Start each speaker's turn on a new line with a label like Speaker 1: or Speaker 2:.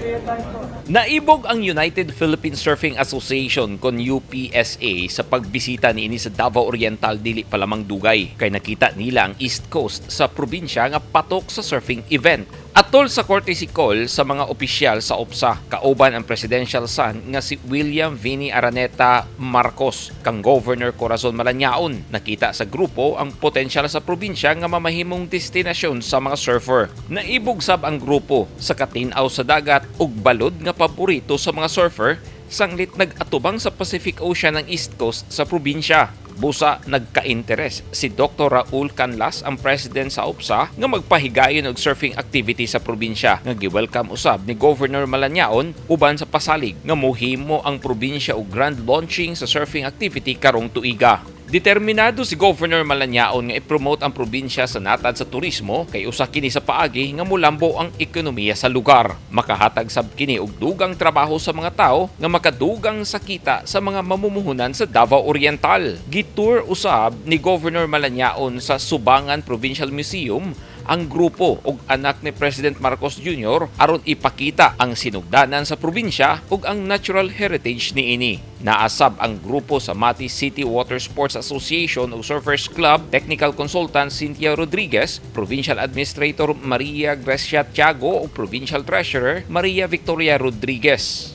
Speaker 1: for your time po.
Speaker 2: Naibog ang United Philippine Surfing Association kon UPSA sa pagbisita niini sa Davao Oriental dili pa lamang dugay kay nakita nila ang East Coast sa probinsya nga patok sa surfing event. Atol sa courtesy call sa mga opisyal sa UPSA, kauban ang presidential son nga si William Vinny Araneta Marcos kang Governor Corazon Malanyaon. Nakita sa grupo ang potensyal sa probinsya nga mamahimong destinasyon sa mga surfer. Naibog sab ang grupo sa katinaw sa dagat ug balod nga paborito sa mga surfer sanglit nag-atubang sa Pacific Ocean ang East Coast sa probinsya. Busa nagka-interes si Dr. Raul Canlas, ang president sa UPSA, nga magpahigayon og surfing activity sa probinsya nga gi-welcome usab ni Governor Malanyaon uban sa pasalig nga mohimo ang probinsya og grand launching sa surfing activity karong tuiga. Determinado si Governor Malanyaon nga i-promote ang probinsya sa natad sa turismo kay usa kini sa paagi nga mulambo ang ekonomiya sa lugar. Makahatag sab kini og dugang trabaho sa mga tao nga makadugang sa kita sa mga mamumuhunan sa Davao Oriental. Gitour usab ni Governor Malanyaon sa Subangan Provincial Museum ang grupo og anak ni President Marcos Jr. aron ipakita ang sinugdanan sa probinsya ug ang natural heritage niini. Naa sab ang grupo sa Mati City Water Sports Association ug Surfers Club, Technical Consultant Cynthia Rodriguez, Provincial Administrator Maria Gracia Tiago ug Provincial Treasurer Maria Victoria Rodriguez.